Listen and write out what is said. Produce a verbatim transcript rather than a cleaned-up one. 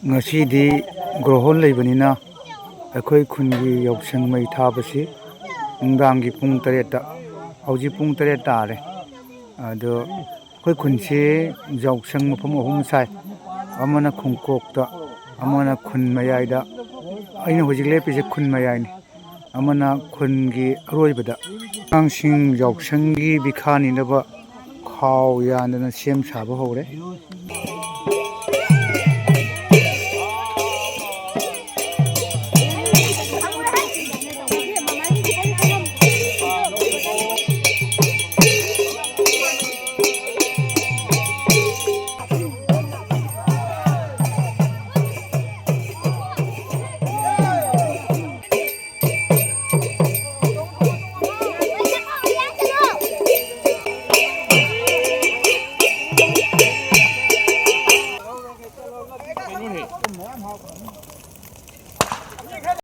ꯉꯁꯤꯗꯤ ꯒ꯭ꯔꯣꯍꯣꯟ ꯂꯩꯕꯅꯤꯅ ꯑꯩꯈꯣꯏ ꯈꯨꯟꯒꯤ ꯌꯥꯎꯁꯪ ꯃꯩ ꯊꯥꯕꯁꯤ ꯅꯨꯡꯗꯥꯡꯒꯤ ꯄꯨꯡ ꯇꯔꯦꯠꯇ, ꯍꯧꯖꯤꯛ ꯄꯨꯡ ꯇꯔꯦꯠ ꯇꯥꯔꯦ꯫ ꯑꯗꯣ ꯑꯩꯈꯣꯏ ꯈꯨꯟꯁꯤ ꯌꯥꯎꯁꯪ ꯃꯐꯝ ꯑꯍꯨꯝ ꯁꯥꯏ꯫ ꯑꯃꯅ ꯈꯣꯡꯀꯣꯛꯇ, ꯑꯃꯅ ꯈꯨꯟ ꯃꯌꯥꯏꯗ, ꯑꯩꯅ ꯍꯧꯖꯤꯛ ꯂꯦꯞꯄꯤꯁꯦ ꯈꯨꯟ ꯃꯌꯥꯏꯅꯤ꯫ ꯑꯃꯅ ꯈꯨꯟꯒꯤ ꯑꯔꯣꯏꯕꯗ꯫ ꯑꯉꯥꯡꯁꯤꯡ ꯌꯥꯎꯁꯪꯒꯤ ꯕꯤꯈꯥ ꯅꯤꯅꯕ ꯈꯥꯎ ꯌꯥꯟꯗꯅ ꯁꯦꯝ ꯁꯥꯕ ꯍꯧꯔꯦ꯫